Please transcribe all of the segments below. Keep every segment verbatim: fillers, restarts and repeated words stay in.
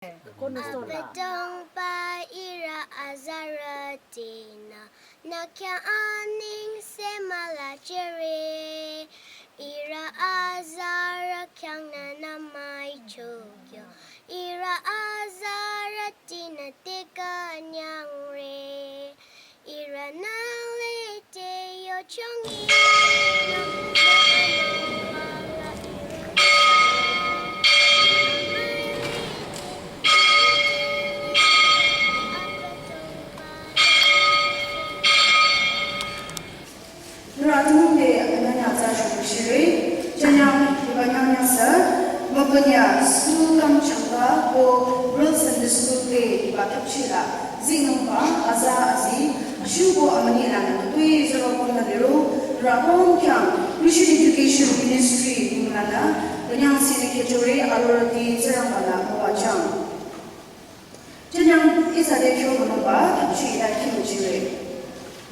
Abüdongba ihrü azarütinü nü khyang anengse mülajüre. Ihrü azarü khyang nü nü müicho kyo. Ihrü azarütinü te künyangre. Ihrü nü lete yo chongi. Nührü atümung te ananya tsü shukshire, chanyang hiba nyangnyasü, mübünya school kang changka ko Rural Sunday School te hiba thapchila, zinungba, aza azi, ashubo amani lana, tui zero kong na liro, nührü kong khyang, Christian Education Ministry bung lana, künyang sini kechore, arorati zerang bala, müwajang. Chanyang ihsa te kyo nungba, thapchi ila kyo jire.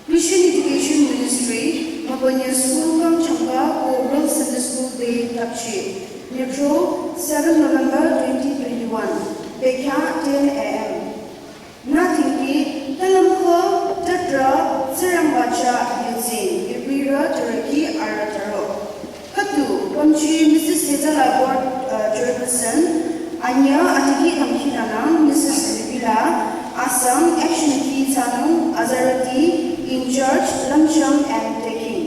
Christian Education Ministry, mübünya school kang changka ko Rural Sunday School te thapchi. Nyütro, seven November twenty twenty-one, bekhyah ten A M. Nü tingki, talümko, tatra, zerang bacha, yuzin, ibira, taraki, ara, taro. Khüdu, pümji Missus Sezala Board, uh, Chairperson, anyüh atiki kamkhinanang Missus Lipila, asang action ki tsanung azarüti in charge, lümchang and taking.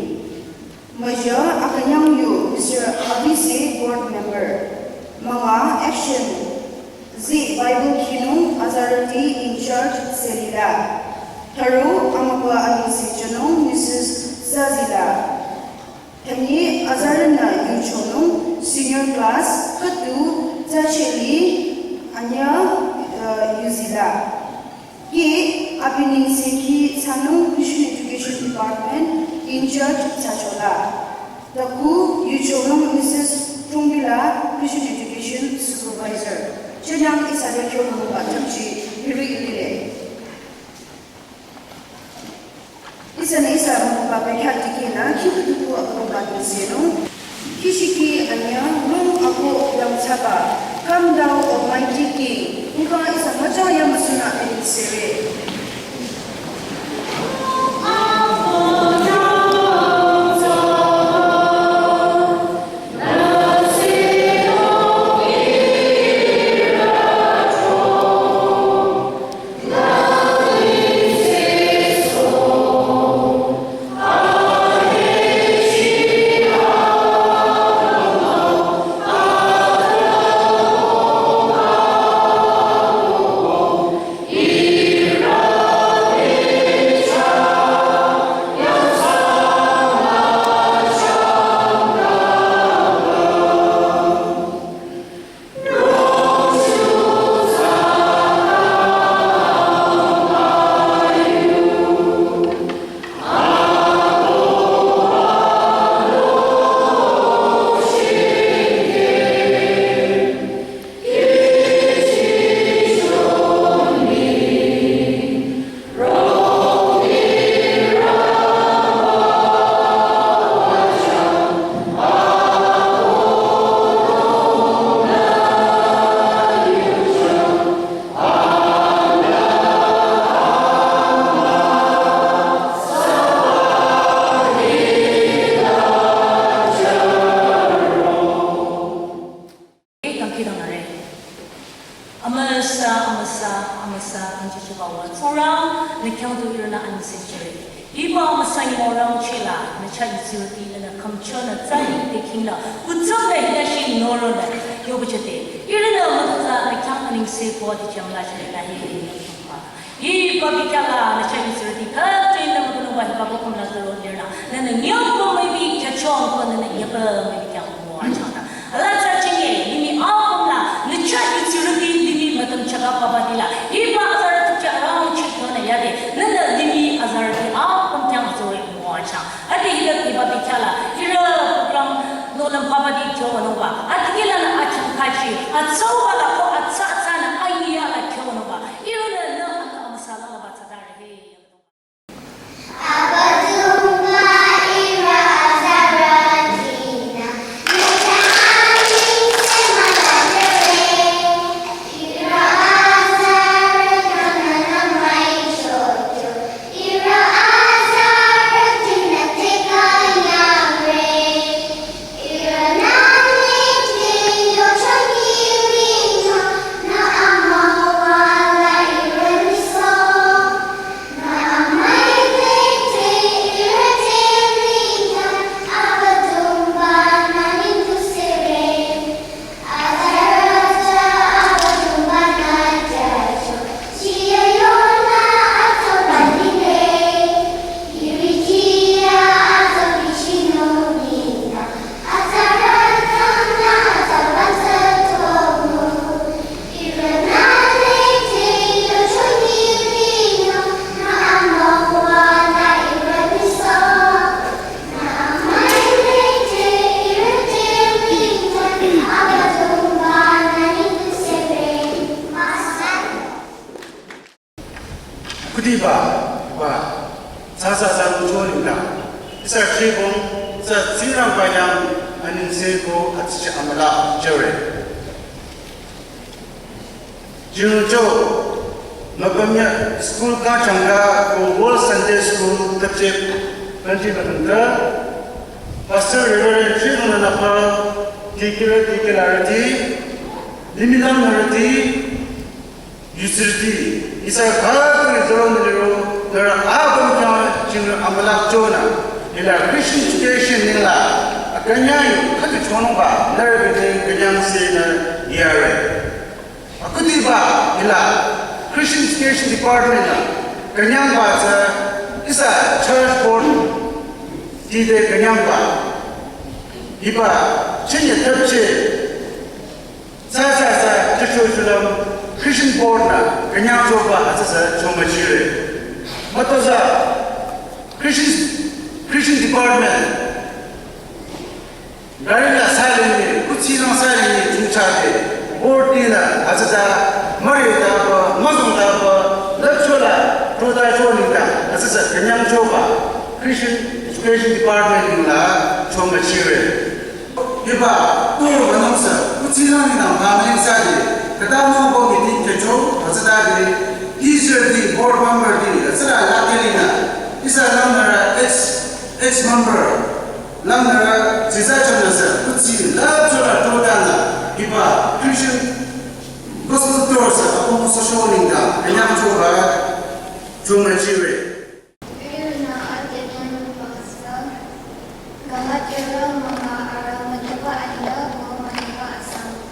Müyü akünyang yu Mister Abise Board Member. Münga action, zi Bible khinung azarüti in charge Selila. Tharu amübü anengse chonung Missus Zazila. Thanyi azarünü yuchonung senior class khüdu tsacheli anyüh, uh, yuzila. Ki abi nengse ki tsanung Christian Education Department in charge tsachola. Taku yuchonung Missus Tungbila Christian Education Supervisor. Chanyang ihsa te kyo nungba thapchi hiri ilile. Ihsanü ihsa mungba bekhyah tikehna, khikutuku akoba nengsenung. Kishiki anyüh, rung ako yangthsaba, come thou Almighty King, uka ihsa mücha yamüsunü anengsere. Amüsa, amüsa, amüsa, anjichiba wa Tsingrang, nü khyang tu ihrünü anengse jüre. Hiba amüsa nyümong rangchehla, nü chah yutsirüti nünü khümchonü tsani te khingnü, kutsam nü hita shi noronü, yobuchete. Ihrünü mütüza nü khyang anengse ko di chamla jüre na he. Hiba bekhyah la nü chah yutsirüti khütoi nü mübünungba hiba ko khümla zoro nirnü. Nünü nyüpü müipi khyachong ko nünü nyüpü müipi khyang müwajangta. Ala tsü chinge, limih apüm la, nü chah yutsirüti limih mütüm chaka papa dila. Hiba azarüti khyang rangcheh ko nü yade, nünü limih azarüti apüm khyang zoro müwajang. Ade hila hiba bekhyah la, ihrü program nohlüm papa di kyo nungba. Ade hila nü achang kachi, atsauba la ko atsa atsa nü aiya la kyo nungba. Ihrünü nü anü amüsa la ba tsada rehe. Abüdongba ihrü azarütinü, nü khyang anengse mülajüre. Ihrü Kudiba, ba, sasa sa mucho ningda. Ihsa shibong, ihsa Tsingrangba yang anengse ko atsüchi amüla jüre. Jingcho, mapamya school kachangka ko World Sunday School tüpchip, kanji batangta, Pastor Reverend Chidong Nanapa, Tikira Tikilarati, Limilam Narati, Yusirti, ihsa khaturi zoro niliro, nara abam kya jingro amüla chona, ila Christian education nila, akanyai khatu chonongba, nara bide kanyang se na yare. Akudiba ila Christian Education Department la kanyangba tsü ihsa church board tide kanyangba. Hiba chenye tüpche sa sa sa chuchu chulam Christian board la kanyang choba atsasa choma chire. Matoza Christian Christian Department Gari la silent ni, kuchi lang silent ni, chungchade, board ni la, atsasa, mari daba, mazung daba, lecture la, proda cho ni ta, atsasa, kanyang choba, Christian Education Department ni la, choma chire. Hiba, toro banamsa, kuchi lang ni na, pamling sade, kata mo bo meeting kecho, atsasa de, teacher di, board member di, atsasa la, la kelina, ihsa lang nara, ex, ex member, Lang nara, tsisa chanasa, kutsi, la chola todana, hiba, Christian, gospel tours, apo social ningda, anyang choba, choma chire. Irna atenan pasa, Galatia manga ara matiba aya ko matiba asang.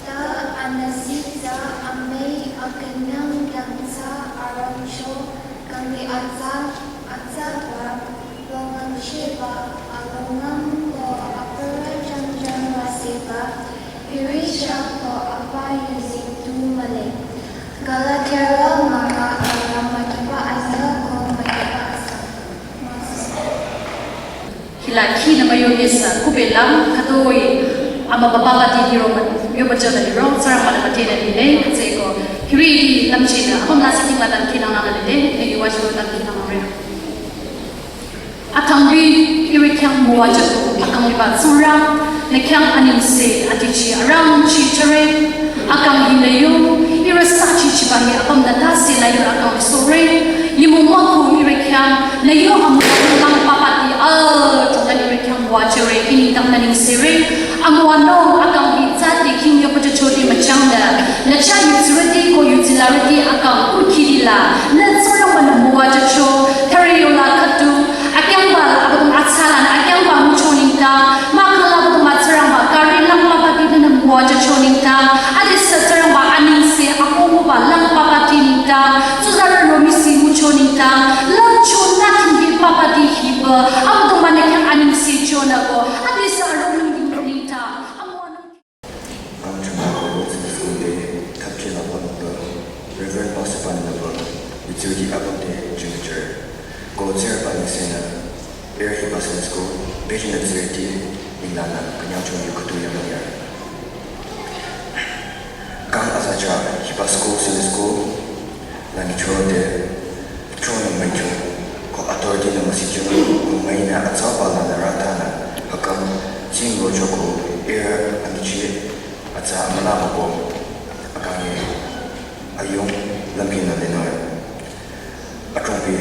Ta anasitsa amei akanyang yangtsa arangcho kangki atsa, atsa ba, longang sheba, alongang ko apara jangjang ba seba, pirisha ko apa yuziktu male. Galatia mara ara matiba aya ko matiba asa. Hila khi na mayo yesa, kupe lam, katoi, ama baba bati hiro man, yo bajo na liro, sara mana bati na lile, tseko, hiri lamchi na, apam nasi king la tam kinang na lile, ne yuwa jiro tam kinang na re. Akang bi, iri kyang muwa jato, akang liba tsura, ne kyang aning se, atichi, arang chi chere, akang hi na yo, iri sa chi chiba hi, apam na ta se na yo, akang sore, yimu maku, iri kyang, na yo, amu, lang papa ti, ah, tunga iri kyang muwa chere, ini tam na ning sere, amüwanung akang hi tsati king yo pacha choti machang da. Na cha yutsirati ko yutsilarati akang ukiri la. Na tsarang ba na muwa jacho. Tari yo la katu. Akyang ba la abang atsala na akyang ba mucho ningta. Makala abang atsarang ba kari lang ba pati na muwa jacho ningta. Adi sa tsarang ba aning se akomo ba lang ba pati ningta. Suzara no misi mucho ningta. Lang cho na king hi ba pati hi ba. Abang ba na kyang aning se cho na ko. Adi sa ro ning ningta. Amüwanung Ang chuma ko Wilson School de thapche la pang ko Reverend Pastor Pan la pang yutsirti apam de jingchur ko tsir pan sena eri Pastor School Vision of Charity in lana kanyang chong yu kutu yang ya. Kang asacha hiba school Sunday school Langi chode, chon maicho, ko authority na masicho, ko maina atsaba la na rata na, hakam, sing rocho ko, er, amichi, atsa amala ko, akang ye, ayong, lamki na lenoe. Atrongpi,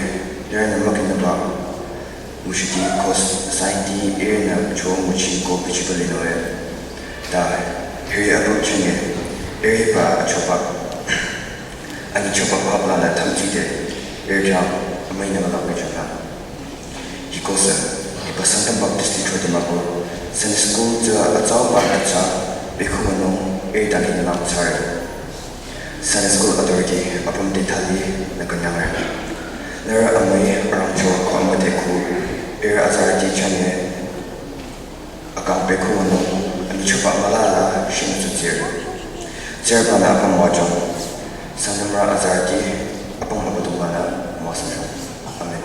er na makin na ba, mushiti, ko society, er na cho muchi ko pichi ba lenoe. Ta, hiri abang chenge, er ba, achoba, Ani choba pap la na thamji de, er jam, amai na malam ke jana. Hikosa, hiba Sangtam Baptist Litro de Mako, Sunday School za atsau ba atsa, bekhu manong, er dan hin lam tsare. Sunday School Authority, apam de thali, na kanyang re. Nara amai, arang cho, ko amba de ku, er azar di chanye, Akang pekhu no, ani choba mala la, shin su tsir. Tsir ba na akang wajong. Sangtam ra azar di, apang abadung ba na, masa jong. Amen.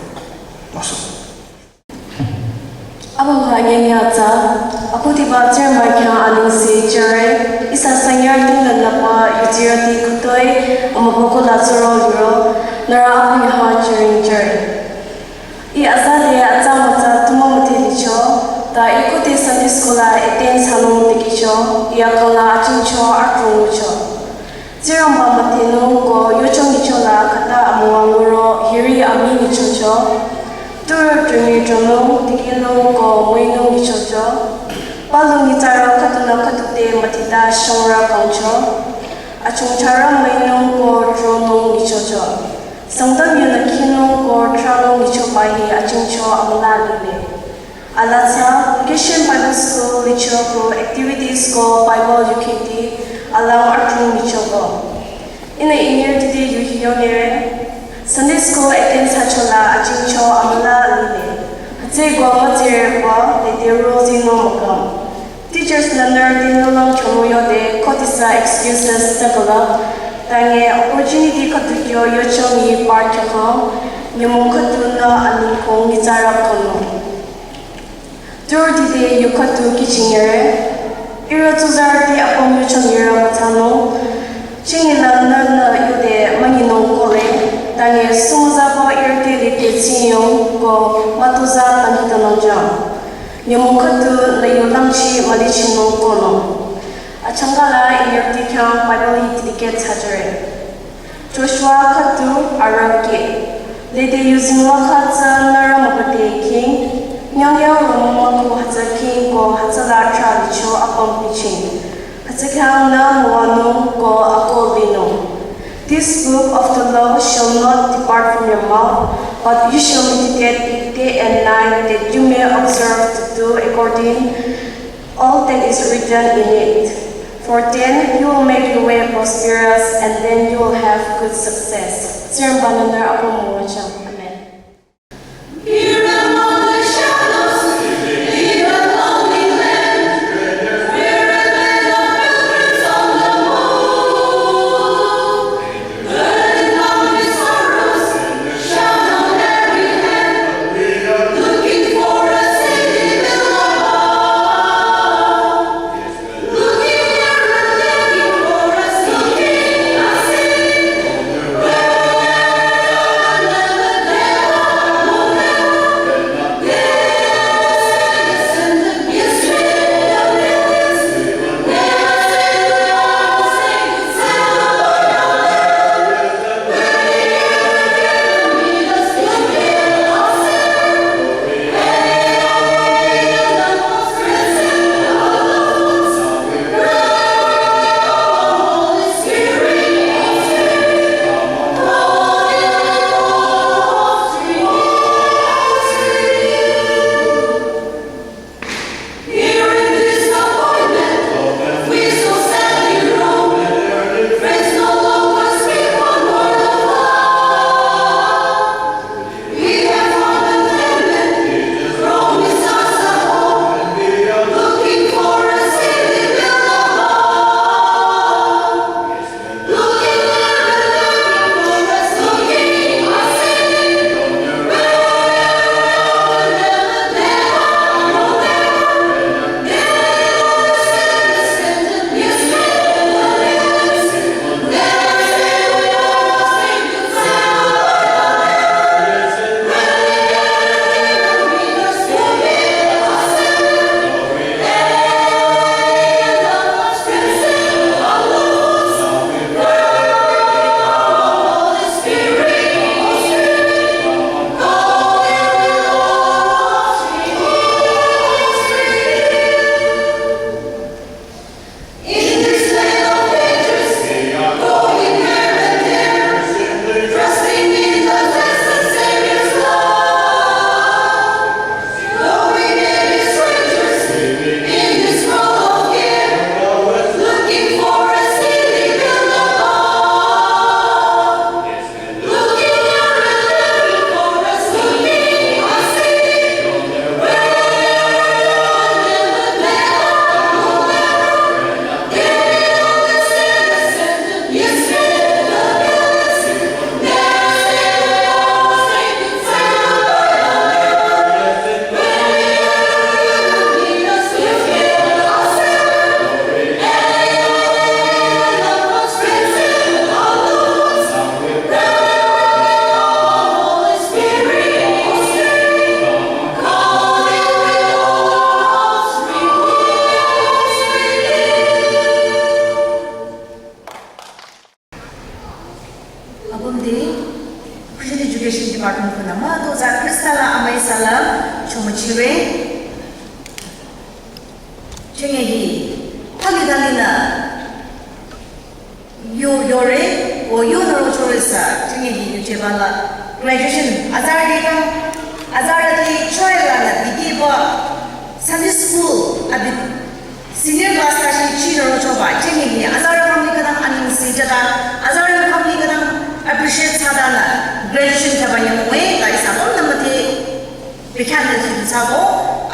Masu. Abang ha nyanya tsa, aku Tiba Tsingrangba khyang anengse jüre, ihsa sanyar tingnü nüpa yutsirüti khütoi, amübükuh la tsuro liro, nührü apüm ha jüring jüre. Ih azade atsa mütsa tumü müdhe licho, ta ih khode Sunday school la attend thsanung dikehcho, ih akang la achingcho adrong ngucho. Tsingrangba müdhenung ko yucho nyicho la khüta amüwa nguro hiri amii nyichocho. Tsurü trimi tronung dikehnung ko müinung nyichocho. Palu nyitsarü khüdunü khüdu te müdheta shongrü kangcho. Achungcharü müinung ko tronung nyichocho. Sangtam yunü khinung ko tranung nyichoba hi achingcho amüla lile. Alaa tsü, Vacation Bible School licho ko activities ko Bible yukhiti alang adrong nyicho ko. Ihnü inyirüti te yuhi yonyire, Sunday school attend thsacho la achingcho amüla lile. Hütsüeko mütsire ko lede rozi no mükam. Teachers nü nührü te nohlüm chonung yode khodesü excuses tsü külüp, tange opportunity khüdu kyo yucho nyi par khyakang, nyümong khüdunü anengkong nyitsarü konung. Tsurüti te yu khüdu kihchinyire, ihrü tsuzarüti apüm yucho nyirü mütsanung, chingi la nührünü yude münyinung kohle, tange sumüzaba ihrü te lide tsinyong ko mütozah tangi tanung jang. Nyümong khüdunü yu lümchi mülichinung konung. Achangka la inyirüti khyang Bible hi dedicate thsajüre. Joshua khüdu arahkheh. Lede yuzeng mükhah tsü nührü mübüte khing, nyangya wümü mükhu hütsü khing ko hütsüla trah licho apüm bichieng. Hütsü khyang nü müwanung ko akoh linung. This book of the law shall not depart from your mouth, but you shall meditate it day and night, that you may observe to do according all that is written in it. For then you will make your way prosperous, and then you will have good success. Tsingrangba-nü nührü apüm müwajüng. Amen. Abümde, Christian Education Department khunü mütozah Khrista la amüi salam chomüchire. Chenge hi, thali thali nü, yo yore, o yo nü rochore sa, chenge hi, yucheba la graduation, azarüti kang, azarüti choir lanü, dikehba, Sunday school, abi, senior class ta shi chi nü rochoba, chenge hi, azarü family khütang anengse jüta, azarü family khütang appreciate thsata nü, graduation thsaba nyümong-e, ta ihsa lümnü müdhe, bekhyah nü jing thsako,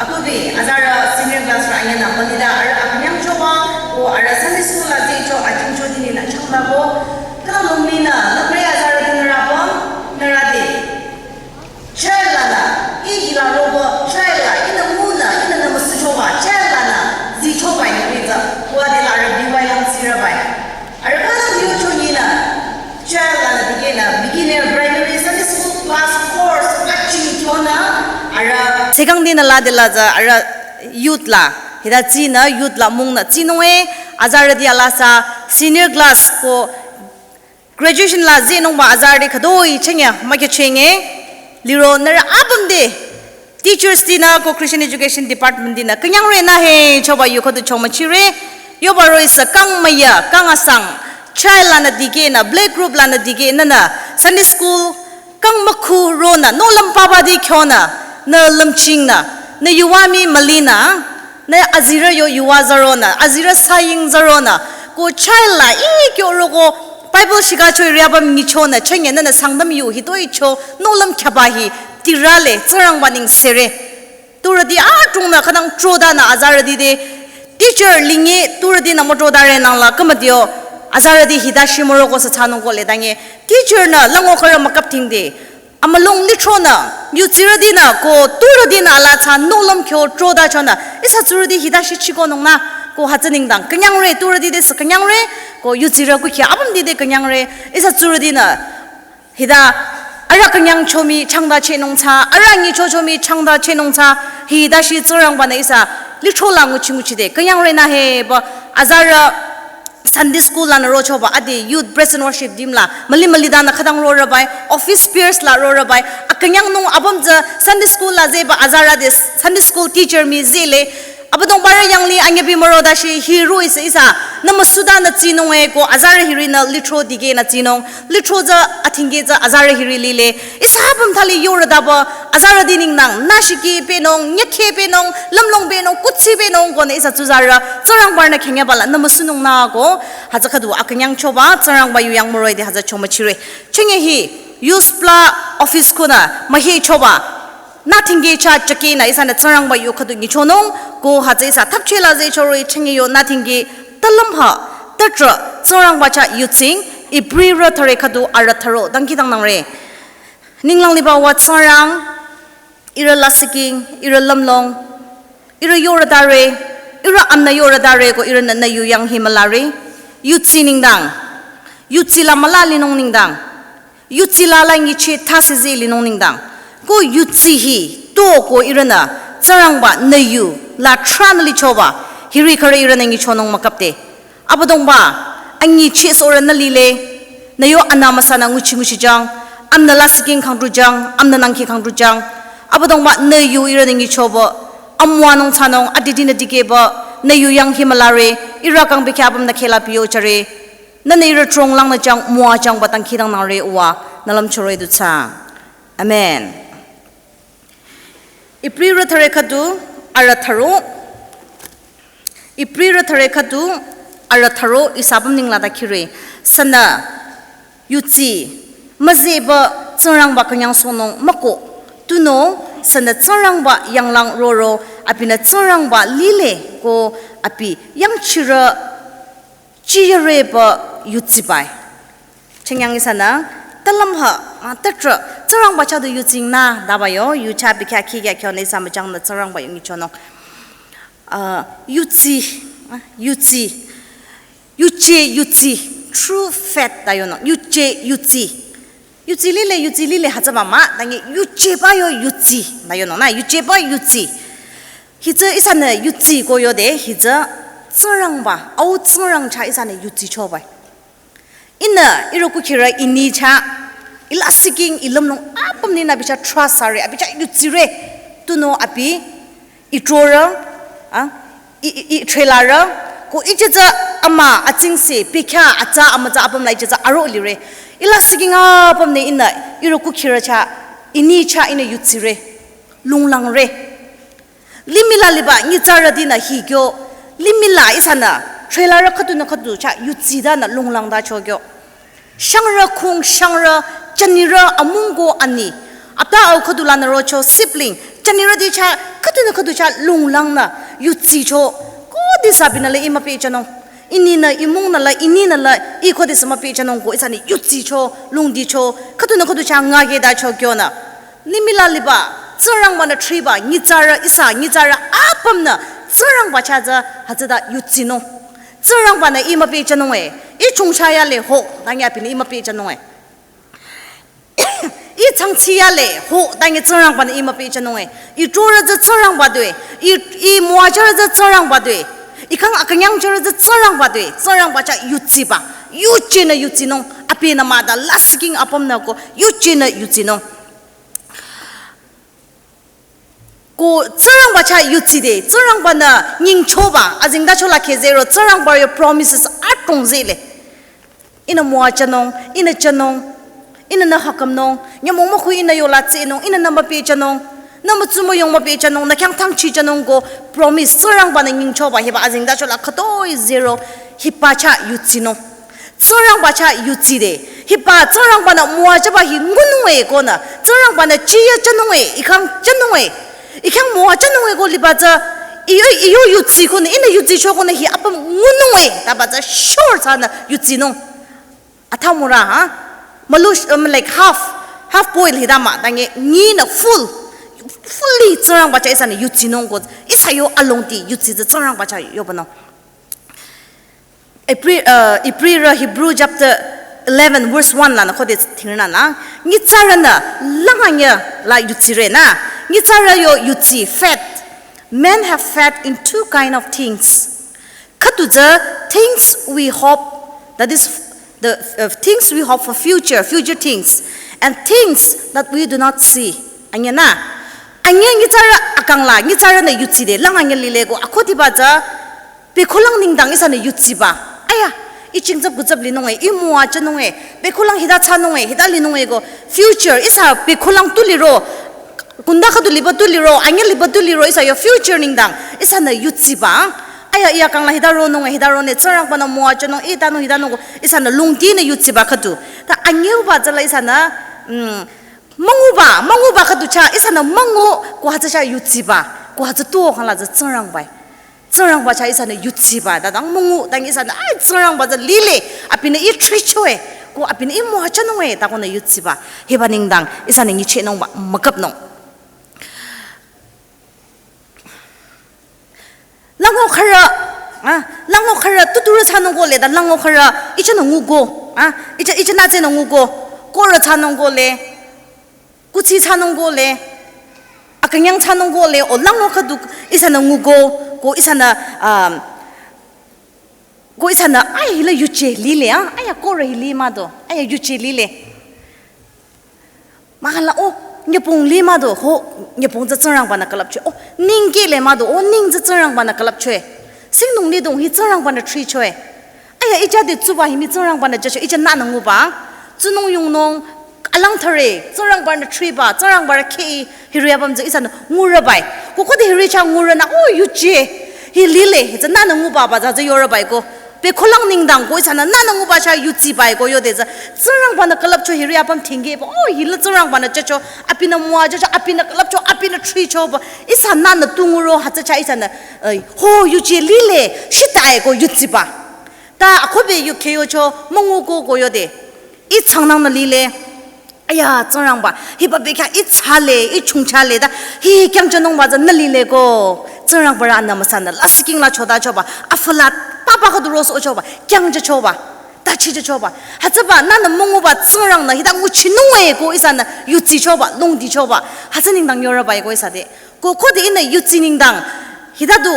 akohbi, azarü senior class rü anyünü mülida, arüh akünyang choba, ko arüh Sunday school la zehcho, ajingcho dini nü changtako, khütang lümnü, lümre azarüti nührü püm, nührü te. Choir lanü, ih hila roba, choir la, ihnü ngunü, ihnü nümüsuchoba, choir lanü, zehchoba ihnü pehjüba, ko adela arüh B Y M C rübai. Arüh khütang yucho nyinü, choir lanü dikehnü, beginner primary Sunday school class course, kaching kyonü, arüh. Sekang dinü la dela tsü, arüh youth la, hita tsinü, youth la mungnü, tsinung-e, azarüti alasa, senior class ko, graduation la zehnungba azarüti khütoi chenge, mükya chenge, liro nührü abümde, teachers tinü ko Christian Education Department tinü, künyangre nü he, choba yu khüdu chomüchire, yoba roh-i sü kang müya, kang asang, choir lanü dikehnü, play group lanü dikehnü nü, Sunday school, kang mükhu ronü, nohlüm papa ti kyonü, nü lümchingnü, nü yuva mii mülinü, nü azirü yo yuva zaronü, azirü saying zaronü, ko choir la ih kyo roko, Bible shikha choi riaba mngichonü, chenge nünü Sangtam yu hitoi cho, nohlüm khyaba hi, tirale, Tsingrangba nengsere. Turüti atungnü khütang trodanü azarüti te, teacher lingi turütinü mütrodare nangla, kümütio, azarüti hita shimüroko sü thsanung ko le dange, teacher nü lango khürü mükap thingde, amülung litronü, yutsirütinü, ko turütinü ala thsa nohlüm kyo trodachonü, ihsa tsurüti hita shichikonungnü, ko hütsü nengdang, künyangre, turüti te sü künyangre, ko yutsirü kukhi abümti te künyangre, ihsa tsurütinü, hita, arüh künyangcho mii changtachehnung thsa, arüh nyichocho mii changtachehnung thsa, hita shi Tsingrangbanü ihsa, litro la nguchi nguchide, künyangre nü he, ba, azarü, Sunday school lanü rochoba, ade youth praise and worship team la, müli mülidanü khütang rorübai, office bearers la rorübai, akünyangnung abüm tsü Sunday school la zehba azarü te Sunday school teacher mii zehle, Abüdongbarü yanglih anyübi mürodashi hi roh-i sü ihsa, nümüsudanü tsinung-e ko azarü hirinü litro dikehnü tsinung, litro tsü athingke tsü azarü hiri lile, ihsa apüm thali yorüdaba, azarüti nengdang, nüshiki pehnung, nyükhe pehnung, lümlong pehnung, kuthsi pehnung konü ihsa tsuzarü, Tsingrangbanü khenyaba la nümüsunungnü ko, hütsü khüdu akünyangchoba, Tsingrangba yu yang müroide hütsü chomüchire. Chenge hi, USBLA office khunü, mühichoba, nü thingke chah chükehnü ihsanü Tsingrangba yu khüdu nyichonung, ko hütsü ihsa thapcheh la zehcho roh-i chenge yo nü thingke, talüm ha, tütrah, Tsingrangba chah yutsing, Ibrirü thüre khüdu arüh thüro, dangkhidangnangre. Ninglang liba wa Tsingrang, ihrü lasihking, ihrü lümlong, ihrü yorüdare, ihrü amnü yorüdare ko ihrünü nü yu yang hi mülare, yutsi nengdang, yutsi la müla linung nengdang, yutsi la la nyicheh thasizeh linung nengdang, ko yutsi hi, to ko ihrünü, Tsingrangba nü yu, la tranü lichoba, hiri khürü ihrünü nyichonung mükapde. Abüdongba, anyicheh sohrünü lile, nü yo anü müsanü nguchi nguchijang, amnü lasihking khangdujang, amnü nangkhi khangdujang. Abüdongba nü yu ihrünü nyichoba, amüwanung thsanung, adidinü dikehba, nü yu yang hi mülare, ihrü kang bekhyah apümnü khehla piyojüre. Nünü ihrü trong langnü jang, müwajangba dangkhidangnangre uwa, nü lümchore du thsa. Amen. Ibrirü thüre khüdu arüh thüro. Ibrirü thüre khüdu arüh thüro ihsa apüm nengla ta khire. Sünü yutsi müzehba Tsingrangba künyangsohnung mükoh. Tunüo sünü Tsingrangba yanglang roro abinü Tsingrangba lile ko abi yangchirü chiyareba yutsibai. Chengyang ihsanü, talüm ha, ah, tütrah, Tsingrangba chah du yutsingnü, daba yo, yu chah bekhyah khikhyah kyonü ihsa müjangnü Tsingrangba yu nyichonung. Ah, yutsi, ah, yutsi. Yuje yutsi, true faith ta yonung. Yuje yutsi. Yutsi lile, yutsi lile hütsüba mah, dangi yujeba yo yutsi, ta yonung, nü, yujeba yutsi. Hütsü ihsanü yutsi ko yode, hütsü Tsingrangba, au Tsingrang chah ihsanü yutsichobai. Ihnü ihrü kukhirü ini chah, ila siking ilümnung apüm ninü abi chah trust thsare, abi chah yudsire, tunüo abi, itrorü, a, i, i, i, threlarü, ko ichetsü ama atsingse, pikha, atsa, amütsa apüm la ichetsü aro lire. Ila siking apüm ni ihnü ihrü kukhirü chah, ini chah ihnü yudsire, lunglangre. Limih la liba nyitsarütinü hi kyo, limih la ihsanü, threlarü khüdunü khüdu chah yudsitanü lunglangtacho kyo. Shangrü khung shangrü, jünirü amung ko ani. Apta au khüdu lanü rocho sibling, jünirüti chah khüdunü khüdu chah lunglangnü yudsicho. Khodesü abinü la ih müpehjünung. Ininü imungnü la, ininü la, ih khodesü müpehjünung ko ihsanü yudsicho, lungdicho, khüdunü khüdu chah ngaketacho kyonü. Limih la liba, Tsingrangbanü thriba, nyitsarü ihsa, nyitsarü apümnü, Tsingrangba chah tsü, hütsüta yudsinung. Tsingrangbanü ih müpehjünung e, ih chongcha yale ho, tangi abinü ih müpehjünung e. Ih changchi yale ho, tangi Tsingrangbanü ih müpehjünung e. Itrorü tsü Tsingrangba due, i, ih müwajürü tsü Tsingrangba due. Ikhang akünyangjürü tsü Tsingrangba due, Tsingrangba chah yudsiba, yujinü yudsinung, abinü mah ta la siking apümnü ko, yujinü yudsinung. Ko Tsingrangba chah yudside, Tsingrangbanü nyingchoba, azengtacho la kheh zero, Tsingrangba yo promises adrong zehle. Ihnü müwajünung, ihnü jünung, ihnü nü hakhümnung, nyümong mükhüi ihnü yola tsehnung, ihnü nü müpehjünung, nü mütsu müyong müpehjünung, nü khyang thangchijünung ko promise, Tsingrangbanü nyingchoba hiba azengtacho la khütoi zero, hiba chah yudsinung. Tsingrangba chah yudside. Hiba Tsingrangbanü müwajüba hi ngunung e konü. Tsingrangbanü chiya jünung e, ikhang jünung e. Ikhang müwajünung e ko liba tsü, iyo, iyo yudsi konü, ihnü yudsicho konü hi apüm ngunung e. Taba tsü sure thsanü yudsinung. Athamura, ha? Malush, um, like half, half boil hita mah, tangi, nyinü full, fully Tsingrangba chah ihsanü yudsinung ko, ihsa yo alongdi yudsi tsü Tsingrangba chah yobanung. Hebrew, uh, Hebrew, Hebrew chapter eleven verse one lanü khode thingna na. Nyitsarünü langanye la yudsire na. Nyitsarü yo yudsi faith. Men have faith in two kind of things. Khüdu tsü things we hope, that is the uh, things we hope for future, future things, and things that we do not see. Anye na. Anye nyitsarü akang la, nyitsarünü yudside, langanye lile ko, akhudiba tsü, bekhulang nengdang ihsanü yudsiba. Aya, ih chingtsap kutsap linung e, ih müwajünung e, bekhulang hita thsanung e, hita linung e ko. Future, ihsa bekhulang tu liro, kunda khüdu liba tu liro, anye liba tu liro, ihsa yo future nengdang, ihsanü yudsiba. Aya, ih akang la hita ronung e, hita rone, Tsingrangbanü müwajünung, ih tanung, hita nung ko, ihsanü lungdinü yudsiba khüdu. Ta anyeuba tsü la ihsanü, mm, münguba, münguba khüdu chah, ihsanü müngu, ko hütsü chah yudsiba, ko hütsü tuo khang la tsü Tsingrangba e. Tsingrangba chah ihsanü yudsiba, ta dang müngu, dang ihsanü, ai, Tsingrangba tsü lile, abinü ih thricho e, ko abinü ih müwajünung e, ta konü yudsiba, hiba nengdang, ihsanü nyichehnungba, mükapnung. Lango khürü, ah, lango khürü, tuturü thsanung ko le, ta lango khürü, ih chahnü nguko, ah, ih chah, ih chahnü tsehnü nguko, korü thsanung ko le, kuthsi thsanung ko le, akünyang thsanung ko le, o lango khüdu ihsanü nguko, ko ihsanü, um, ko ihsanü, ai, hila yuje lile, ah, aya, korü hi li mah do, aya, yuje lile. Mahkhang la, o, nyübong li mah do, ho, nyübong tsü Tsingrangbanü külüpcho, o, ningke le mah do, o, ning tsü Tsingrangbanü külüpcho e. Singnung nidong hi Tsingrangbanü thricho e. Aya, ih chah de tsuba hi mii Tsingrangbanü jücho, ih chah nahnü nguba. Tsunung yungnung, alang thare, Tsingrangbanü thriba, Tsingrangbanü kheh, hiri apüm tsü ihsanü ngurüba e. Ko khode hiri chah ngurünü, o, yuje, hi lile, hi tsü nahnü nguba ba, tsü tsü yorüba e ko. Bekhulang nengdang ko ihsanü nahnü nguba chah yudsiba e ko yode tsü. Tsingrangbanü külüpcho hiri apüm thingkeba, o, hila Tsingrangbanü jücho, abinü müwajücho, abinü külüpcho, abinü thrichoba. Ihsa nahnü tu nguro hütsü chah ihsanü, ai, ho yuje lile, shita e ko yudsiba. Ta akhobe yu kheyocho, münguko ko yode. Ih changnangnü lile. Aya, Tsingrangba, hiba bekhyah ih thsale, ih chongchale, ta, hi kyangjünungba tsü nü lile ko. Tsingrangbarü anü müsanü, la siking la chotachoba, afü la, papa khüdu rosohchoba, kyangjüchoba, tachijüchoba. Hütsüba, nahnü münguba Tsingrangnü, hita nguchinung e ko ihsanü, yudzichoba, longdichoba. Hütsü nengdang yorüba e ko ihsa te. Ko khode ihnü yudsi nengdang, hita du,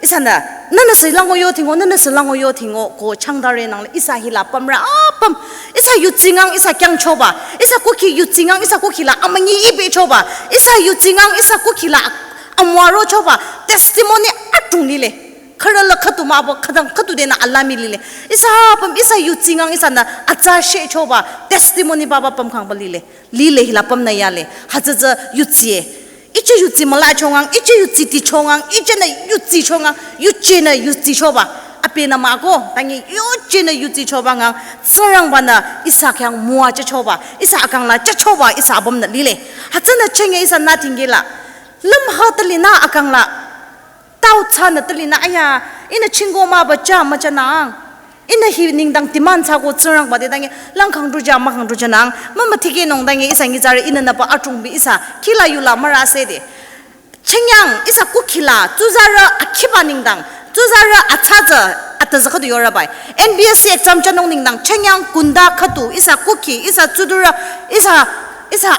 Ihsanü, nünü sü lango yo tingo, nünü sü lango yo tingo, ko changdare nang le, ihsa hila pamra, ah, pam. Ihsa yutsingang, ihsa kyangchoba. Ihsa kukhi yutsingang, ihsa kukhi la amangi ibechoba. Ihsa yutsingang, ihsa kukhi la amwaro choba. Testimony atung lile. Khara la khatu mabo, khadang khatu dena alami lile. Ihsa pam, ihsa yutsingang, ihsanü atsa she choba. Testimony baba pam khangba lile. Lile hila pamnü yale. Hütsütsü yutsie. Iche yutsi mala chongang, iche yutsi ti chongang, iche nü yutsi chongang, yuchi nü yutsi choba. Ape nü mako, tangi yuchi nü yutsi choba ngang, Tsingrangba nü ihsa khyang mua cha choba, ihsa akang la cha choba, ihsa abom nü lile. Hütsünü chenge ihsa nü tinggi la. Lüm ha tali nü akang la. Tau tsünü tali nü aya, ihnü chingo maba cha ma cha nang. Ihnü hi nengdang demand thsako Tsingrangba te tangi, lang khangdu ja, ma khangdu ja nang, mama tikehnung tangi ihsa nyitsarü ihnü nüpa atrungbi ihsa, kila yula mara sede. Chengyang ihsa kukhi la, tsuzarü akhiba nengdang, tsuzarü atsa tsü, atsa tsü khüdu yora bai. N P S C exam chanung nengdang, chengyang kunda khüdu, ihsa kukhi, ihsa tsudurü, ihsa, ihsa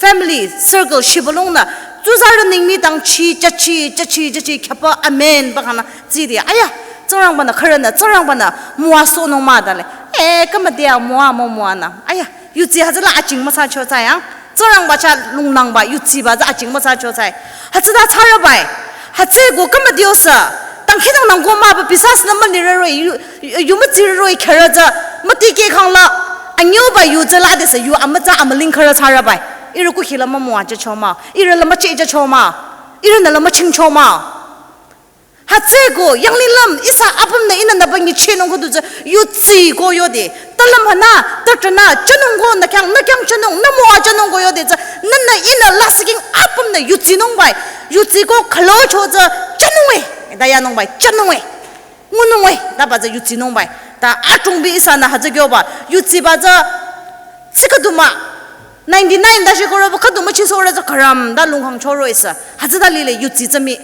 family circle shibülung nü, tsuzarü nengmi dangchi, chachi, chachi, chachi, khyapa, amen, bakana, tsidi, aya, Tsingrangba nü, khara nü, Tsingrangba nü, mua sohnung ma dale. Eh, kama dia mua, mo mua nü. Aya, yutsi hütsüla aching masa cho tsayang. Tsingrangba cha lungnangba, yutsiba tsü aching masa cho tsay. Hütsüta tsara bai. Hütsüko kama dio sa. Tang khidang nang ko maba pisas nü mali reroi, yu, yu, yu mütsi reroi khara tsü, mütike khang la, anyoba yu tsü la de sa yu amütsa amüling khara tsara bai. Ihrü kukhi la ma mua cha choma, ihrü la ma che cha choma, ihrü nü la ma ching choma. Hütsüko, yanglilüm, ihsa apüm nü ihnü nüpa nyichehnung khüdu tsü, yutsi ko yode. Talüm hana, tatra nü, chanung ko, nü khyang, nü khyang chanung, nü mua chanung ko yode tsü, nünü ihnü lasihking apüm nü yutsinung bai. Yutsi ko khalo cho tsü, chanung e. Da yanung bai, chanung e. Ngunung e, da ba tsü yutsinung bai. Ta atrungbi ihsanü hütsü kyoba, yutsiba tsü, tsi khüdu ma, ninety-nine da shi koro ba khüdu ma chi sora tsü kharam, da lung khang choro ihsa. Hütsüta lile yutsi tsü mi.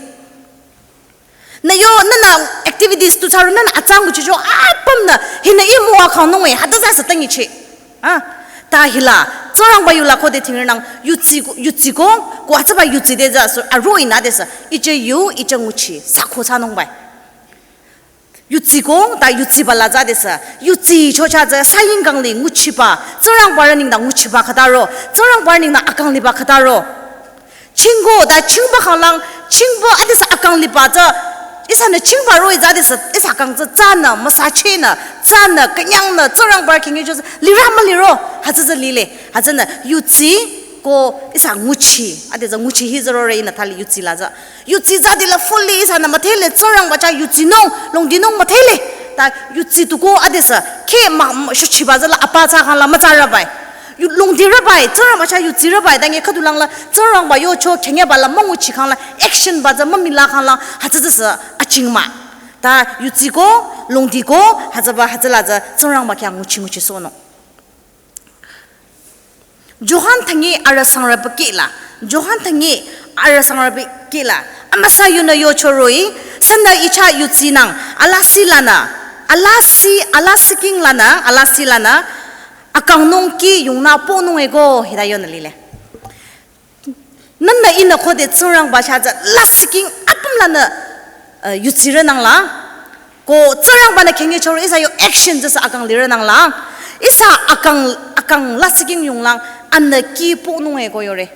Nü yo, nünü activities tu tsaro, nünü atsang kuchicho, apüm nü, hinü i mua khang nung e, hüta za sa tangi che. Ah, ta hila, Tsingrangba yu la khode tingre nang, yutsi ko, yutsi ko, ko hütsüba yutsi de za so, aro ina de sa, iche yu, iche nguchi, sa ko sa nung bai. Yutsi ko, ta yutsiba la za de sa, yutsi cho cha za, sa ying kang li nguchiba, Tsingrangba rü nengdang nguchiba khüta ro, Tsingrangba rü nengdang akang liba khüta ro. Chingko, ta chingba khanglang, chingba adisa akang liba tsü, ihsanü chingba roh-i tsü adisa, ihsa akang tsü tsünü, müsachehnü, tsünü, künyangnü, Tsingrangba khingi cho tsü, lira müliro, hütsü tsü lile, hütsünü, yutsi, ko, ihsa nguchi, adisa nguchi hi tsü rore ihnü thali yutsi la tsü. Yutsi tsü adila fully ihsanü müdhele, Tsingrangba chah yutsinung, longdinung müdhele, ta yutsi tu ko adisa, khe ma, ma, shuchiba tsü la apa tsü khangla mütsü rabai. Yu, longdi rabai, Tsingrangba chah yutsi rabai, tangi khüdu langla, Tsingrangba yocho khengiba la münguchi khangla, action ba tsü mümila khangla, hütsü tsü sü achingma. Ta yutsi ko, longdi ko, hütsüba hütsüla tsü, Tsingrangba khyang nguchi nguchi sohnung. Johan thangi ara sangraba kila, Johan thangi ara sangraba kila, amüsa yunü yocho roh-i, sünü ichah yutsinang, alasi lanü, alasi, alasi king lanü, alasi lanü, akang nung kih yungnü pohnung eko hita yonü lile. Nünü ihnü khode Tsingrangba chah tsü lasih king apüm lanü, eh, yutsire nangla. Ko Tsingrangba-nü khengi choro ihsa yo action tsü sü akang lire nangla. Ihsa akang, akang lasih king yunglang anü kih pohnung eko yore.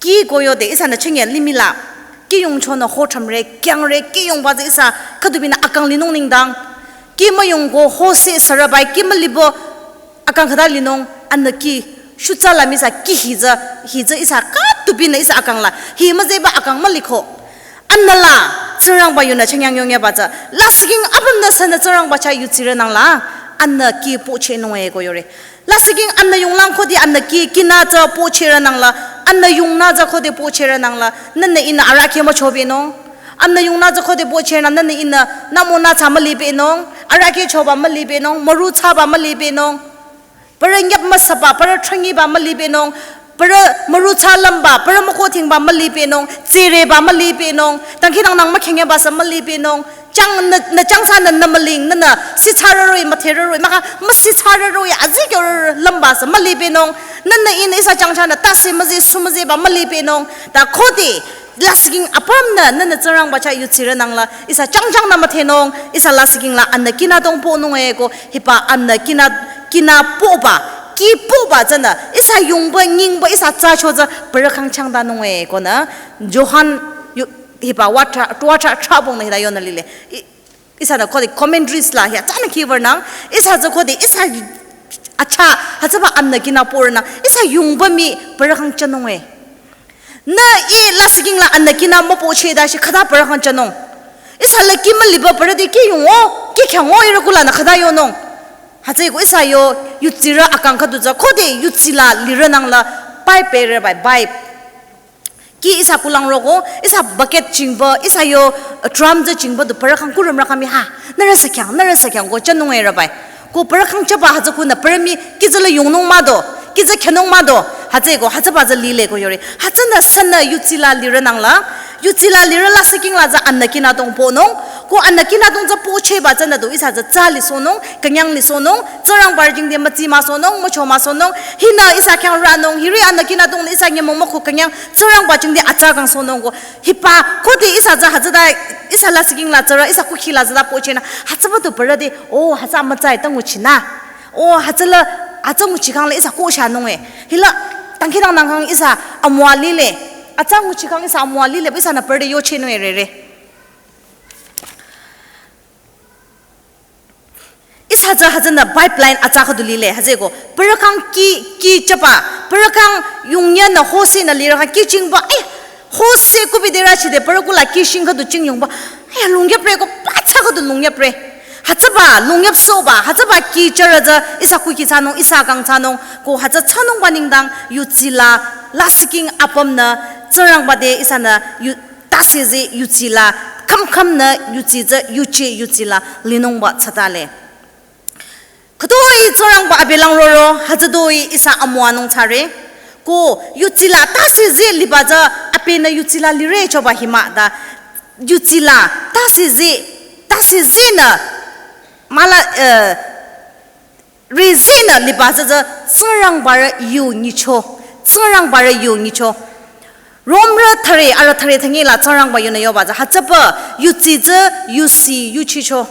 Kih ko yode ihsanü chenge limih la. Kih yungchonü ho thamre, kyangre, kih yungba tsü ihsa khüdubinü akang linung nengdang. Kih müyung ko ho se sarabai, kih mülibo akang khüta linung, anü kih, shutsa la misa kih hi tsü, hi tsü ihsa khüdubinü ihsa akang la, hi müzeba akang müliko. Anü la, Tsingrangba yunü chengyang yongyaba tsü, lasih king apümnü sünü Tsingrangba chah yutsire nangla, anü kih pochehnung eko yore. Lasih king anü yunglang khode anü kih kinü tsü pochehre nangla, anü yungnü tsü khode pochehre nangla, nünü ihnü arahkheh müchobenung. Anü yungnü tsü khode pochehnü nünü ihnü nümonü tsü mülibenung, arahkheh choba mülibenung, müru thsaba mülibenung. Parü nyap müsaba, parü trangiba mülibenung, parü müru thsa lümba, parü müko thingba mülibenung, tsireba mülibenung, dangkhidangnang mükhengyaba sü mülibenung, chang nü, nü changsanü nü müling, nünü sitsa roroi, müthe roroi, maka müsitsa roroi, azikyo roroi lümba sü mülibenung, nünü ihnü ihsa changsanü tase müze, sümüzeba mülibenung, ta khode, Lasihking apümnü nünü Tsingrangba chah yuchirü nangla ihsa changchang nü müdhenung, ihsa lasihking la anü kinadong ponung e ko hiba anü kina, kina poba, ki poba tsünü ihsa yungba nyingba ihsa tsacho tsü parü khang changdanung e konü Johan yu-, hiba watra, watra trabong nü hita yonü lile. I-, ihsanü khode commentaries la ya tsünü kiwürnang, ihsa tsü khode ihsa acha, hütsüba anü kina porünang ihsa yungba mii parü khang chanung e. Nü ih lasihking la anü kina müpocheh dashi khüta parü khang chanung. Ihsa la ki müliba parü de ki yungo, ki khyang o ihrü kulanü khüta yonung. Hütsüeko ihsa yo, yuchirü akang khüdu tsü khode yuchi la lirü nangla pipe pere bai, pipe. Ki ihsa kulang roko, ihsa bucket chingba, ihsa yo, uh, drum tsü chingba du parü khang kurüm rü khang mii ha. Nührü sü khyang, nührü sü khyang ko chanung e rü bai. Ko parü khang chaba hütsü kunü parü mii ki tsü la yungnung mah do, ki tsü khyünung mah do, hütsüeko, hütsüba tsü lile ko yore. Hütsünü sünü yuchi la lirü nangla, yuchi la lirü lasihking la tsü anü kinadong ponung, ko anü kinadong tsü pochehba tsünü du ihsa tsü tsa lisohnung, künyang lisohnung, Tsingrangba jingte mütsi müsohnung, mücho müsohnung, hinü ihsa khyang rünung, hiri anü kinadong nü ihsa nyümong mükhu künyang, Tsingrangba jingte atsa kangsohnung ko. Hiba, khode ihsa tsü hütsüta, ihsa lasihking la tsürü, ihsa kukhi la tsüta pochehnü, hütsüba du parü de, o, hütsü mütsa e ta nguchinü. O, hütsüla, atsa nguchi khang la ihsa kohshanung e. Hila, dangkhidangnang khang ihsa amüwa lile. Atsa nguchi khang ihsa amüwa lile, ihsanü parü de yochehnung e rere. Ihsa tsü hütsünü pipeline atsa khüdu lile, hütsüeko. Parü khang ki, ki chaba, parü khang yungyanü hose nü lirü khang ki chingba, eh, hose kubi de rü chide, parü kula ki shing khüdu ching yungba, eh, lungyapre ko, patsa khüdu lungyapre. Hütsüba, lungyapsohba, hütsüba ki charü tsü, ihsa kukhi thsanung, ihsa kang thsanung, ko hütsü thsanungba nengdang, yuchi la, lasihking apümnü, Tsingrangba te ihsanü, yu-, tase ze yuchi la, kham kham nü yuchi tsü yuchi yuchi la linungba tsatale. Khütoi Tsingrangba abelang roro, hütsütoi ihsa amüwanung thsare. Ko yuchi la tase ze liba tsü abenü yuchi la lire choba hi mah ta. Yuchi la tase ze, tase zenü, mah la, eh, rezenü liba tsü tsü Tsingrangba rü yu nyicho, Tsingrangba rü yu nyicho. Romrü thüre, arüh thüre thüngi la Tsingrangba yunü yoba tsü. Hütsüpü yuchi tsü yusi yuchicho.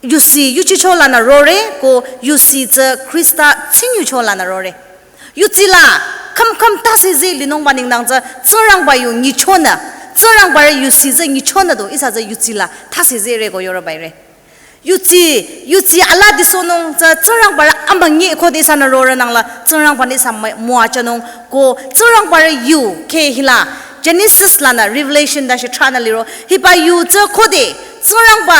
Yusi yuchicho lanü rore, ko yusi tsü Khrista tsingyucho lanü rore. Yuchi la, kham kham tase ze linungba nengdang tsü, Tsingrangba yu nyichonü, Tsingrangba rü yusi tsü nyichonü du, ihsa tsü yuchi la, tase ze re ko yoro bai re. Yuchi, yuchi ala disohnung tsü Tsingrangba rü amünyi khode ihsanü rorü nangla Tsingrangba nü ihsa mü-, müwajünung ko Tsingrangba rü yu khe hila Genesis lanü Revelation dashi thranü liro hiba yu tsü khode Tsingrangba,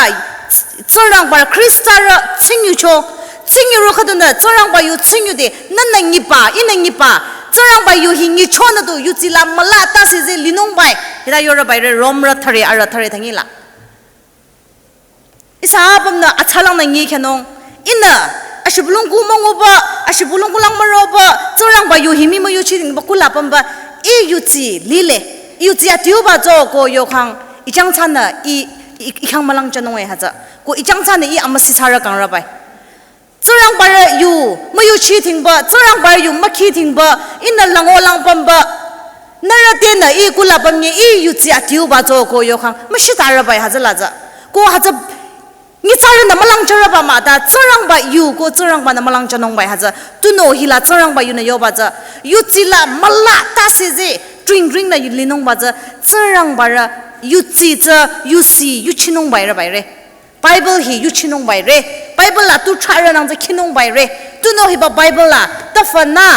Tsingrangba rü Khrista rü tsingyucho, tsingyuro khüdunü Tsingrangba yu tsingyude nünü nyiba, ihnü nyiba, Tsingrangba yu hi nyichonü du yuchi la müla tase ze linungbai, hita yoro bai re Romrü thüre arüh thüre thüngi la. Ihsa apümnü atsalangnü nyi khyünung. Ihnü, ashibülung ku münguba, ashibülung kulang müroba, Tsingrangba yu hi mii müyuchi dingba kula pümba, ih yuchi lile, ih yuchi adiuba tsü ko yokhang, ih chang thsanü, ih, ih, ih khang mülangjünung e hütsü. Ko ih chang thsanü ih amüsisarü kangrübai. Tsingrangba rü yu, müyuchi dingba, Tsingrangba rü yu mükhi dingba, ihnü lango lang pümba. Nührü tenü ih kula pümnyi ih yuchi adiuba tsü ko yokhang, müshitarübai hütsüla tsü. Ko hütsü, nyitsarünü mülangjürüba mah ta, Tsingrangba yu ko Tsingrangbanü mülangjünungbai hütsü. Tunüo hila Tsingrangba yunü yoba tsü. Yuchi la müla tase ze, tring tring nü linungba tsü. Tsingrangba rü yuchi tsü, yusi, yuchinungbai rübai re. Bible hi yuchinungbai re. Bible la tu thrarü nang tsü khinungbai re. Tunüo hiba Bible la tafü nü,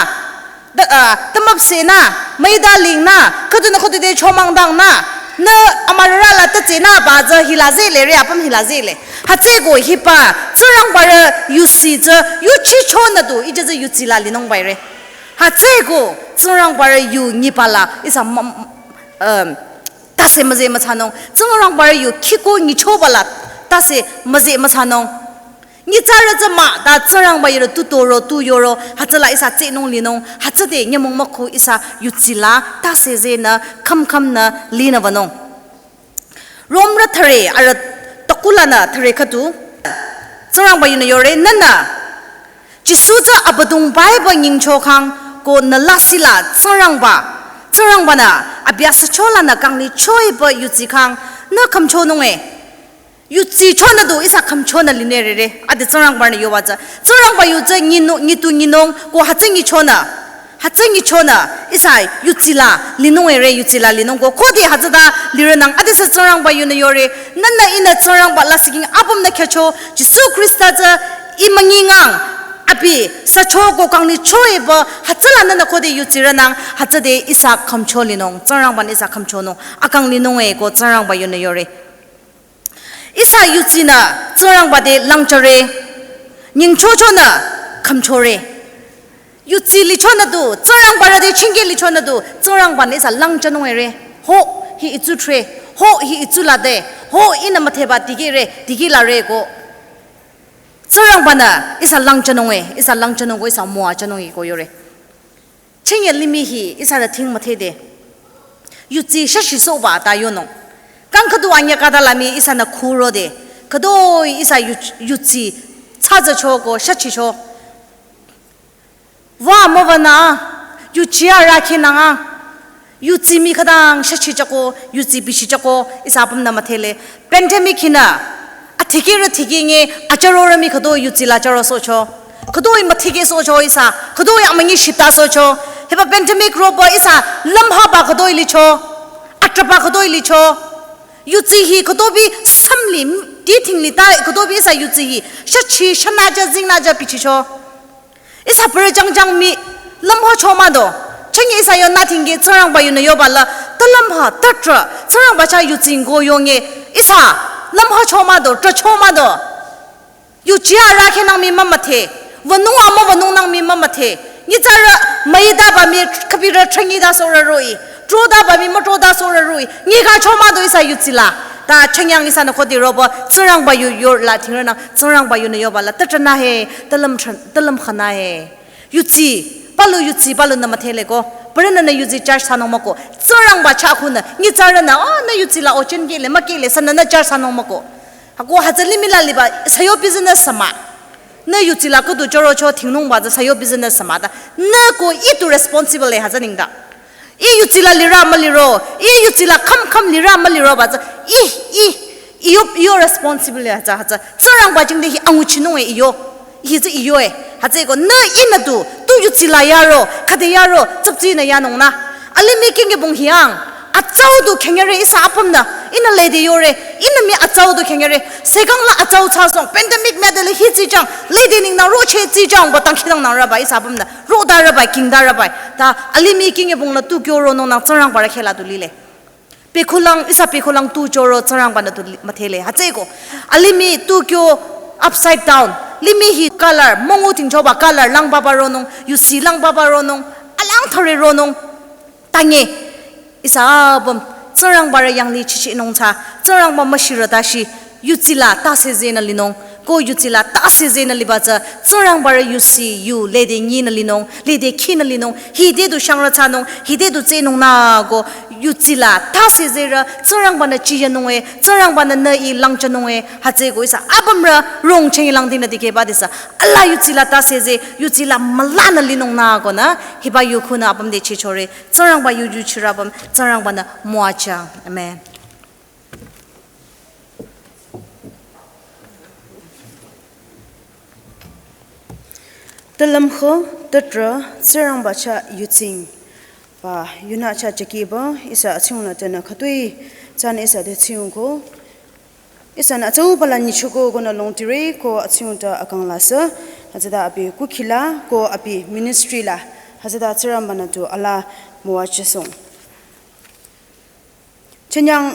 ta, ah, tamüpseh nü, müida ling nü, khüdunü khüdu te chomangdang nü, nü amürara la tatse nü ba tsü hila zele re, apüm hila zele. Hütsüeko hiba Tsingrangba rü yusi tsü yuchichonü du, ih tsü tsü yuchi la linungbai re. Hütsüeko Tsingrangba rü yu nyiba la, ihsa müm-, um, tase müzeh müthsanung. Tsingrangba rü yu khiko nyichoba la tase müzeh müthsanung. Nyitsarü tsü mah ta Tsingrangba yurü tu toro tu yoro hütsüla ihsa tsehnung linung hütsüde nyümong mükhu ihsa yuchi la tase zenü kham kham nü linü wünung. Romrü thüre arüh takulanü thüre khüdu. Tsingrangba yunü yore nünü Jisu tsü Abüdongba-i ba nyingcho khang ko nü lasih la Tsingrangba, Tsingrangba-nü abi asücho lanü kangni choiba yudsi khang nü khümchonung e. Yudsi chonü du ihsa khümchonü linung e re re. Ade Tsingrangba-nü yoba tsü. Tsingrangba yu tsü nyinu-, nyitu nyinung ko hütsü nyichonü. Hütsü nyichonü ihsa yudsi la linung e re, yudsi la linung ko. Khode hütsüta lirünang adesü Tsingrangba yunü yore. Nühnü ihnü Tsingrangba lasih king apümnü khyücho. Jisu Khrista tsü ih münyi ngang. Abi sücho ko kangni choiba hütsüla nühnü khode yudsirünang, hütsüde ihsa khümcho linung, Tsingrangba-nü ihsa khümchonung, akang linung e ko Tsingrangba yunü yore. Ihsa yudsinü Tsingrangba te langchore, nyingchochonü khümchore. Yudsi lichonü du, Tsingrangba rü te chingke lichonü du, Tsingrangba-nü ihsa langchanung e re. Ho, hi itsu tre, ho, hi itsu lade, ho, ihnü müdheba dikehre, dikehla re ko. Tsingrangba-nü ihsa langchanung e, ihsa langchanung ko, ihsa müwajünung e ko yore. Chingye limih hi ihsa te thing müdhede. Yudsi shashisohba ta yonung. Kang khüdu anyü khüta la mii ihsanü khürode. Khütoi ihsa yu-, yudsi tsatsacho ko shachicho. Wa müwünü, yudsi arahkhinang a. Yudsi mii khütang shachijüko, yudsi bichijüko, ihsa apümnü müdhele. Pandemic hinü, adikehrü dikeh nge, ajürorü mii khütoi yudsi la jürosohcho. Khütoi müdhekehsohcho ihsa, khütoi amünyi shitasohcho. Hiba pandemic roba ihsa lümhaba khütoi licho, atraba khütoi licho. Yudsi hi khütobi sümli, di thingli ta khütobi ihsa yudsi hi. Shachi, shanajü, zingnajü bichicho. Ihsa pürü jangjang mii lümhacho mah do. Chünye ihsa yonü thingke Tsingrangba yunü yoba la, ta lümha, ta trah, Tsingrangba chah yudsi ngo yonge. Ihsa lümhacho mah do, trahcho mah do. Yudsi arahkhinang mii mümüdhe. Wünung amüwünungnang mii mümüdhe. Nyitsarü müitaba mii khübirü trünyidasohrü roh-i. Trodaba mii mütrodasohrü roh-i. Nyikacho mah do ihsa yudsi la. Ta chünye ihsanü khode roba, Tsingrangba yu yorü la thingrünang, Tsingrangba yunü yoba la, ta trahnü he, ta lüm tran-, ta lümkhanü he. Yudsi, palu yudsi, palunü müdhele ko. Pürünü nü yudsi judge thsanung mah ko. Tsingrangba chah khunü, nyitsarünü, oh, nü yudsi la o chünkehle, mükehle, sünü nü judge thsanung mah ko. Hako hütsü limih la liba, ihsa yo business sü mah. Nü yudsi la khüdu jürocho thingnungba tsü ihsa yo business sü mah ta. Nü ko ih tu responsible e hütsü nengdang. Ih yudsi la lirü müliro, ih yudsi la kham kham lirü müliroba tsü, ih, ih, ih yo, ih yo responsible e hütsü, hütsü. Tsingrangba jingte hi anguchinung e ih yo. Hi tsü ih yo e. Hütsüeko nü ihnü du, tu yudsi la yaro, khüde yaro, tsüptsinü yanung nü. Alimih kingkebong hiang, atsau du khingere ihsa apümnü, ihnü lede yore, ihnü mii atsau du khingere, sekang la atsau thsasong, pandemic nü dele hi tsijang, lede nengdang rocheh tsijang, ba dangkhidangnangrüba ihsa apümnü. Rodarübai, kingdarübai. Ta alimih kingkebong la tu kyo ronungnang Tsingrangba rü khehla du lile. Pekhulang, ihsa pekhulang tu jüro Tsingrangba-nü tu li-, müdhele. Hütsüeko. Alimih tu kyo upside down. Limih hi color, müngu thingchoba color, langbaba ronung, yusi langbaba ronung, alang thore ronung. Tange, ihsa apüm, Tsingrangba rü yanglih chichinung tsü, Tsingrangba müshirü tashi, yudsi la tase zehnü linung, ko yudsi la tase zehnü liba tsü, Tsingrangba rü yusi yu, lede nyinü linung, lede khinü linung, hide du shangrü thsanung, hide du tsehnung nü ko, yudsi la tase zehrü, Tsingrangba-nü chiyanung e, Tsingrangba-nü nü ih langchanung e, hütsüeko ihsa apümrü, rong chünye langdinü dikehba desü, ala yudsi la tase zeh, yudsi la mülanü linung nü ko nü, hiba yu khunü apüm te chichore, Tsingrangba yu yuchirü apüm, Tsingrangba-nü müwajüng. Amen. Ta lümkho, ta trah, Tsingrangba chah yudsing. Ba, yunü chah jükiba, ihsa atsingla tenü khütoi, tsünü ihsa te tsingko. Ihsanü atsauba la nyichoko konü longtire ko atsingta akang la sü, hütsüta abi kukhi la ko abi ministry la, hütsüta Tsingrangba-nü tu ala müwajüsong. Chünyang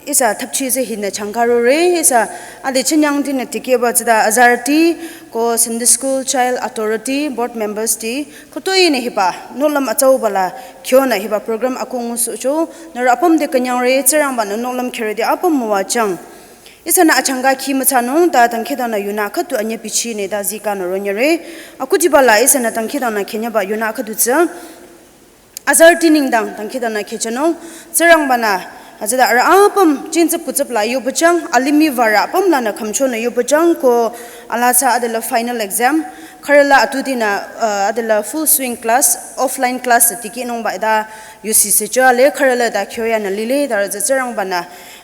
ihsa thapchi tsü hinü changkarore, ihsa ade chünyang tinü tikehba tsüta azarüti ko Sunday School Child Authority Board Members ti, khütoi nü hiba, nohlüm atsauba la, kyonü hiba program akong sucho, nührü apüm te künyangre, Tsingrangba-nü nohlüm khyürüti apüm müwajüng. Ihsanü achangka khi müthsanung ta dangkhidangnang yunü khüdu anyü bichi nü ta zikanü ronyüre. Akhudiba la ihsanü dangkhidangnang khenyaba yunü khüdu tsü. Azarüti nengdang dangkhidangnang khehjünung, Tsingrangba-nü, hütsüta arüh apüm, jingtsüp kutsüp la yobajüng, alimih würü apüm lanü khümchonü yobajüng ko, ala tsü adela final exam, Khürüla atutinü, uh, adela full swing class, offline class tikehnungba ida yusi secho le khürüla da kyoyanü lile da rüza Tsingrangbanü,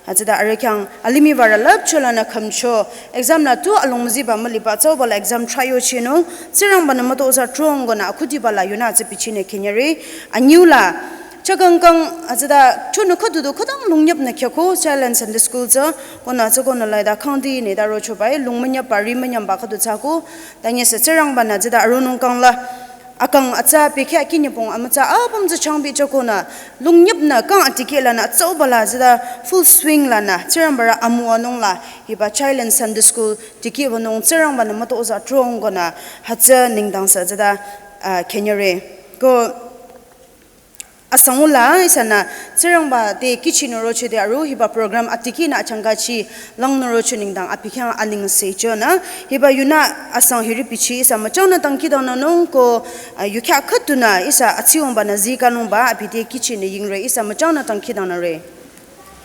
azada arüh khyang alimih barü lüpcho lanü khümcho, exam la tu alongmüziba müliba tsauba la exam try yochinung, Tsingrangbanü mütozah trongonü akhudiba la yunü tsü bichinü khenyere, anyüla, chakangkang, azada, chonü khüdudu khütang lungnyap nü khyako, Child and Sunday School tsü, konü tsü konü laida khangdi nü da rochobai, lungmünyap ba, rimünyamba khüdu tsüko, tanyesü Tsingrangbanü azada aronung kangla, akang atsa pekya kinyapong amütsa apüm tsü changbi chokonü, lungnyap nü kang atikeh lanü, atsauba la azada full swing lanü, Tsingrangbarü amüwanung la, hiba Child and Sunday School, tikehbanung Tsingrangbanü mütozah trongonü, hütsü nengdang sü azada, ah, khenyere. Ko, asangula ihsanü Tsingrangba te kihchinü rochode aru hiba program atikehnü achangkachi langnü rocho nengdang abi khyang anengse chonü hiba yunü asang hiri bichi ihsa müchangnü dangkhidangnangnung ko, ah, yukhya khüdunü ihsa atsiwangbanü zikanungba abi te kihchinü yingre ihsa müchangnü dangkhidangnangre.